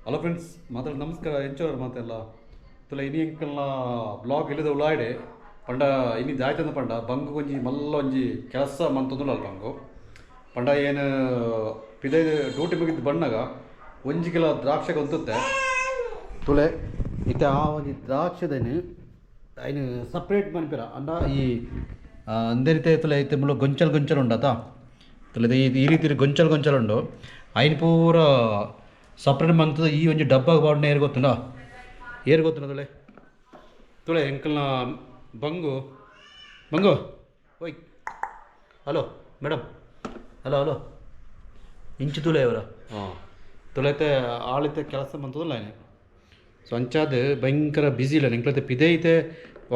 Hello friends, ಮಾತಾಡ ನಮಸ್ಕಾರ. ಎಂಚೋರ್ ಮಾತೆಲ್ಲ ತುಲ ಇನಿ ಎಂಕಲ್ನ ಬ್ಲಾಗ್ ಇಲ್ಲದ ಉಲಾಯ್ಡೆ ಪಂಡ ಇನಿ ದಾಯ್ತಂದ ಪಂಡ ಬಂಗು ಒಂಜಿ ಮಲ್ಲ ಒಂಜಿ ಕೆಲಸ ಮಂತೊಂದುಲ್ಲ ಬಂಗು ಪಂಡ ಏನು ಪಿದೈ ಡ್ಯೂಟಿ ಮುಗಿದ್ದು ಬಣ್ಣಗ ಒಂಜಿ ಕಿಲೋ ದ್ರಾಕ್ಷೆ ಗೊಂತುತ್ತೆ ತುಲೆ. ಇತ್ತೆ ಆ ಒಂಜಿ ದ್ರಾಕ್ಷೆದೇನು ಐನು ಸಪ್ರೇಟ್ ಮನ್ಪಿರ ಅಂಡ ಈ ಅಂದೇ ರೀತಿ ತುಲೆ. ಇತ್ತೆ ಮುಲ್ಲ ಗೊಂಚಲು ಗೊಂಚಲು ಉಂಡತ ತುಲೆ, ಈ ಈ ರೀತಿ ಗೊಂಚಲು ಗೊಂಚಲು ಉಂಡು. ಐನ್ ಪೂರ ಸಪ್ರೇಟ್ ಮಂತದ ಈ ಒಂಜಿ ಡಬ್ಬಾಗ ಪಾಡ್ನ. ಏರ್ ಗೊತ್ತುಂಡ? ಏರ್ ಗೊತ್ತುಂಡ ತುಲೆ? ತುಳೆ ಎಂಕಲ್ನ ಬಂಗು. ಬಂಗು, ಓಯ್, ಹಲೋ ಮೇಡಮ್, ಹಲೋ ಹಲೋ, ಇಂಚು ತುಲೆ ಅವರ. ಹಾಂ, ತುಳೈತೆ ಆಳಿತೆ ಕೆಲಸ ಮಂತದಲ್ಲ ಆಯ್ನೆ. ಸೊ ಅಂಚಾದ್ ಭಯಂಕರ ಬ್ಯುಸಿ ಇಲ್ಲ ಎಂಕ್ಲತೆ. ಪಿದೆ ಐತೆ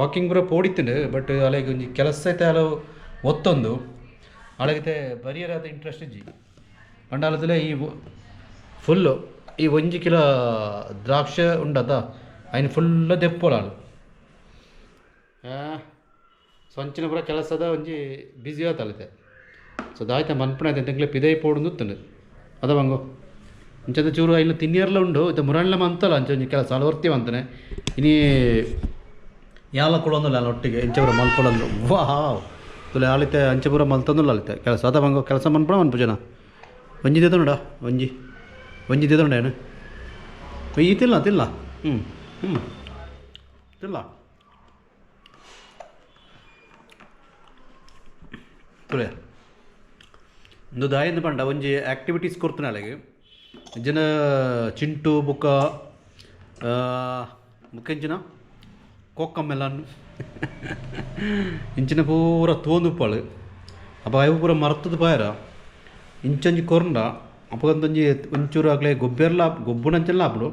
ವಾಕಿಂಗ್ ಪೂರ ಪೋಡಿತ್ತುಂಡು, ಬಟ್ ಅಲೆಗ್ ಒಂಜಿ ಕೆಲಸ ಐತೆ. ಅಲ ಒತ್ತೊಂದು ಅಳಗೈತೆ ಬರಿಯರಾದ ಇಂಟ್ರೆಸ್ಟ್ ಇಜ್ಜಿ. ಪಂಡ ಈ ಫುಲ್ಲು ಈ ಒಂಜಿ ಕಿಲೋ ದ್ರಾಕ್ಷ ಉಂಡತ, ಐನ್ ಫುಲ್ ದೆಪ್ಪೊಲಾಳು. ಸೊ ಅಂಚಿನ ಪೂರ ಕೆಲಸದ ಒಂಜಿ ಬ್ಯುಸಿ ಆತಲತೆ. ಸೊ ದಾಯ್ತ ಮನ್ಪುಣ ಐತೆ. ಪಿದೈ ಪೋಡು ಉತ್ತುಂಡು ಅದ ಬಂಗು. ಇಂಚದ ಚೂರು ಐನ್ ತಿನ್ನಿಯರ್ಲ ಉಂಡು. ಇತ್ತೆ ಮುರಣ್ಲ ಮಂತಲ್ಲ. ಅಂಚ ಒಂಜಿ ಕೆಲಸ ಅಳವರ್ತಿ ಅಂತಾನೆ. ಇನಿ ಯಾಲ ಕೊಡೊಂದಿಲ್ಲ ಅಲ್ಲ ಒಟ್ಟಿಗೆ ಇಂಚ ಪೂರ ಮಲ್ಪೊಡಂದು. ವಾವ್, ತುಲೆ ಆಳಿತೆ ಅಂಚ ಪೂರ ಮಲ್ತೊಂದುಲ್ಲ ಅಲಿತೆ ಕೆಲಸ ಅದ ಬಂಗು. ಕೆಲಸ ಮನ್ಪುಣ ಮನ್ಪುಜನ? ಒಂಜಿ ದೇತೊಂಡ, ಒಂಜಿ ಒಂಜಿ ದೇತೊಂಡ ಏನು ಈ ತಿಲ್ಲ ತಿಲ್ಲ. ಹ್ಞೂ ಹ್ಞೂ ತಿಲ್ಲ ತುಲೆ. ಇಂದು ದಾಯಿಂದ ಪಂಡ ಒಂಜಿ ಆಕ್ಟಿವಿಟೀಸ್ ಕೊಡ್ತಾನೆ ಜನ. ಚಿಂಟು ಬುಕ್ಕ ಬುಕ್ಕ ಕೋಕಮ್ಮೆಲನ್ ಇಂಚಿನ ಪೂರ ತೋಂದುಪ್ಪಾಳು. ಅಪ್ಪ ಅವು ಪೂರ ಮರ್ತದ ಪಾಯರ. ಇಂಚೊಂಜಿ ಕೊರ್ಂಡ ಅಪಗಂತೊಂಜಿ ಒಂಚೂರು ಆಗಲೇ ಗೊಬ್ಬೆರ್ಲ ಗೊಬ್ಬುನಂಚೆಲ್ಲ ಆಪುಂಡು.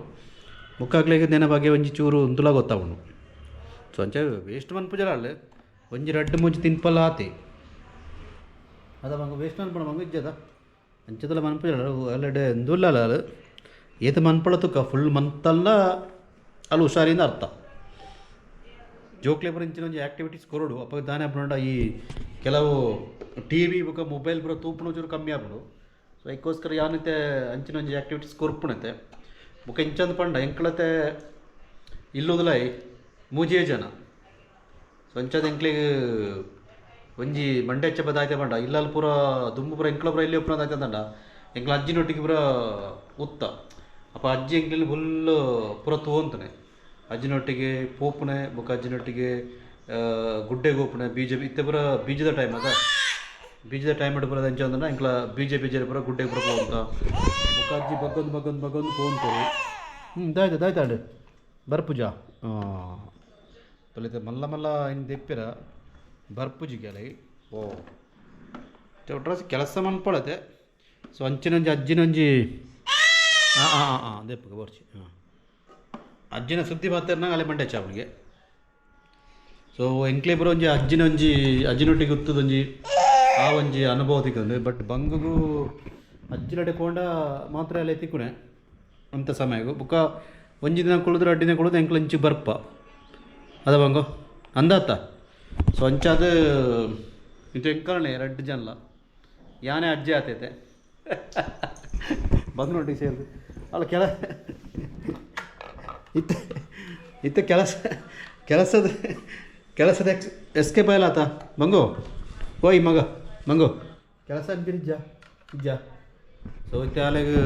ಬೊಕ್ಕ ಅಕ್ಲೆಗ್ ನೆನಪಾಗೆ ಒಂಜಿ ಚೂರು ಉಂದುಲ ಗೊತ್ತಾಪುಂಡು. ಸೊ ಅಂಚ ವೇಸ್ಟ್ ಮನ್ಪುಜರ ಅಲ್ಲ. ಒಂಜಿ ರಡ್ಡ್ ಮೂಜಿ ತಿನ್ಪಲ ಆತೆ ಅದ ಮಂಗ. ವೇಸ್ಟ್ ಮನ್ಪುಣ ಮಂಗ ಇಜ್ಜದ ಅಂಚದಲ ಮನ್ಪುಜರ ಅಲ್ಲಡೆ ಎಂದುಲ್ಲ ಅಲ್ಲ. ಏತ ಮನ್ಪಳ ತುಕ್ಕ ಫುಲ್ ಮಂತಲ್ಲ ಅಲ್ಲಿ ಹುಷಾರಿಂದ ಅರ್ಥ. ಜೋಕ್ಲೆ ಪೂರ ಇಂಚಿನ ಒಂಜಿ ಆ್ಯಕ್ಟಿವಿಟೀಸ್ ಕೊರೊಡು. ಅಪಗ ದಾನೆ ಆಪುಂಡ, ಈ ಕೆಲವು ಟಿವಿ ಬೊಕ ಮೊಬೈಲ್ ಪೂರ ತೂಪುನ ಚೂರು ಕಮ್ಮಿ ಆಪುಂಡು. ಸೊ ಐಕ್ಕೋಸ್ಕರ ಯಾನಿತ್ತೆ ಅಂಚಿನ ಒಂಜಿ ಆ್ಯಕ್ಟಿವಿಟೀಸ್ ಕೊರ್ಪುಣತೆ. ಬೊಕ ಇಂಚಂದ್ ಪಂಡ ಎಂಕ್ಲತೆ ಇಲ್ಲುದಲೈ ಮೂಜೇ ಜನ. ಸೊ ಅಂಚಾದ್ ಎಂಕ್ಲೆಗ್ ಒಂಜಿ ಮಂಡೆ ಹೆಚ್ಚ ಬದಾಯ್ತೆ ಪಂಡ ಇಲ್ಲಲ್ ಪೂರ ದುಂಬು ಪೂರ ಎಂಕ್ಲ ಪೂರ ಇಲ್ಲಿ ಉಪ್ಪುನದಾಯ್ತೆ ಅಂಡ ಎಂಕ್ಲ ಅಜ್ಜಿನೊಟ್ಟಿಗೆ ಪೂರ ಉತ್ತ. ಅಪ್ಪ ಅಜ್ಜಿ ಎಂಕ್ಲೆನ್ ಫುಲ್ ಪೂರ ತೂವೊಂತನೆ. ಅಜ್ಜಿನೊಟ್ಟಿಗೆ ಪೋಪುನೆ, ಬೊಕ ಅಜ್ಜಿನೊಟ್ಟಿಗೆ ಗುಡ್ಡೆಗ್ ಪೋಪುನೆ. ಬೀಜ ಇತ್ತೆ ಪೂರ ಬೀಜದ ಟೈಮ್ ಅದ. ಬೀಜದ ಟೈಮ್ ಪೂರ ಎಂಚ ಅಂದ್ಂಡ ಎಂಕ್ಲ ಬೀಜ ಬೀಜ ಪೂರ ಗುಡ್ಡೆಗ್ ಪೂರ ಪೋವಂತ. ಬೊಕ ಅಜ್ಜಿ ಬಗ್ಗೊಂದು ಬಗ್ಗೊಂದು ಬಗ್ಗೊಂದು ಪೋವಂತೆರ್. ಹ್ಞೂ, ದಾಯ್ತ ದಾಯ್ತಾಂಡ್ ಬರ್ಪುಜ ತೊಲಿತ ಮಲ್ಲ ಮಲ್ಲ ಇನ್ ದೆಪ್ಪಿರ ಬರ್ಪುಜಿಗೆ ಅಲೈ. ಓ ಒಟ್ರಾಸಿ ಕೆಲಸ ಮನ್ಪೊಳತೆ. ಸೊ ಅಂಚಿನೊಂಜಿ ಅಜ್ಜಿನೊಂಜಿ ಹಾಂ ಹಾಂ ಹಾಂ ಹಾಂ ದೆಪ್ಪುಗ ಬೋರ್ಚಿ. ಹಾಂ, ಅಜ್ಜಿನ ಸುದ್ದಿ ಮಾತೆರ್ನಾಗ ಅಲೆ ಮಂಡೆ ಚಾಪಣಿಗೆ. ಸೊ ಎಂಕ್ಲೆ ಪೂರ ಒಂಜಿ ಅಜ್ಜಿನೊಂಜಿ ಅಜ್ಜಿನೊಟ್ಟಿಗೆ ಉತ್ತದೊಂಜಿ ಆ ಒಂಜಿ ಅನುಭವ ತಿಕ್ಕುಂಡು. ಬಟ್ ಬಂಗುಗು ಅಜ್ಜಿನಡೆ ಪೋಂಡ ಮಾತ್ರ ಅಲ್ಲೇ ತಿಕ್ಕುನೆ ಅಂಥ ಸಮಯಗು. ಬೊಕ್ಕ ಒಂಜಿ ದಿನ ಕುಳಿದ್ರೆ ಅಡ್ಡಿನ ಕುಳಿದು ಎಂಕ್ಲ ಇಂಚಿ ಬರ್ಪ ಅದ ಬಂಗು ಅಂದಾತ. ಸೊ ಅಂಚಾದ ಇಂಚ ಎಂಕಲ್ನೆ ರಡ್ಡ್ ಜನಲ ಯಾನೇ ಅಜ್ಜಿ ಆತೈತೆ ಬಂದು ನೋಡಿ ಸೇರಿದು ಅಲ್ಲ. ಕೆಲ ಇತ್ತೆ ಇತ್ತೆ ಕೆಲಸ ಕೆಲಸದ ಕೆಲಸದ ಎಸ್ಕೇಪ್ ಆಯ್ಲಾತ ಬಂಗು. ಓಯ್ ಮಗ ಮಂಗು, ಕೆಲಸ ಇಜ್ಜ ಇಜ್ಜ? ಸೊ ಇತ್ತೆ ಅಲೆಗ್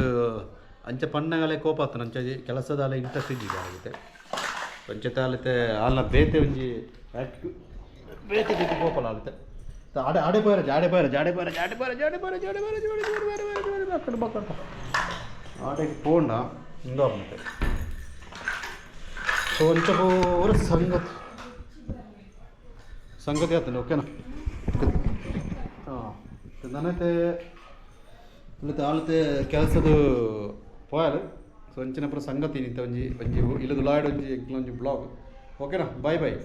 ಅಂಚ ಪಣ್ಣಗಲೆ ಕೋಪ ಆತನ. ಅಂಚ ಕೆಲಸದ ಅಲೆ ಇಂಟ್ರೆಸ್ಟ್ ಇಜ್ಜಿ ಆಗುತ್ತೆ. ಅಂಚತೆ ಆಲತೆ ಆಲ್ನ ಬೇತೆ ಒಂಜಿ ಬೇತೆ ದಿಕ್ಕು ಕೋಪಲ ಆಗುತ್ತೆ. ಆಡೆ ಆಡೆ ಪೋಯರ ಜಾಡೆ ಪೋಯರ ಜಾಡೆ ಪೋಯರ ಜಾಡೆ ಪೋಯರ ಜಾಡೆ ಪೋಯರ ಜಾಡೆ ಪೋಯರ ಜಾಡೆ ಪೋಯರ ಜಾಡೆ ಪೋಯರ ಬಕ್ಕಡ ಆಡೆಗೆ ಪೋಂಡ ಇಂದು ಆಪುಂಡು. ಸೊ ಅಂಚ ಪೂರ ಸಂಗತಿ ಸಂಗತಿ ಆತಂడి. ಓಕೆನಾ? ಹಾಂ, ನನತೆ ಆಲತೆ ಕೆಲಸದ ಪೋಯಲ್. ಸೊ ಅಂಚಿನ ಪೂರ ಸಂಗತಿ ನಿಂತ ಒಂಜಿ ಒಂಜಿ ಇಲ್ಲದ ಲಾಯ್ಡ್ ಒಂಜಿ ಎಂಕ್ಲ ಒಂಜಿ ಬ್ಲಾಗ್. ಓಕೆನಾ? Bye boy.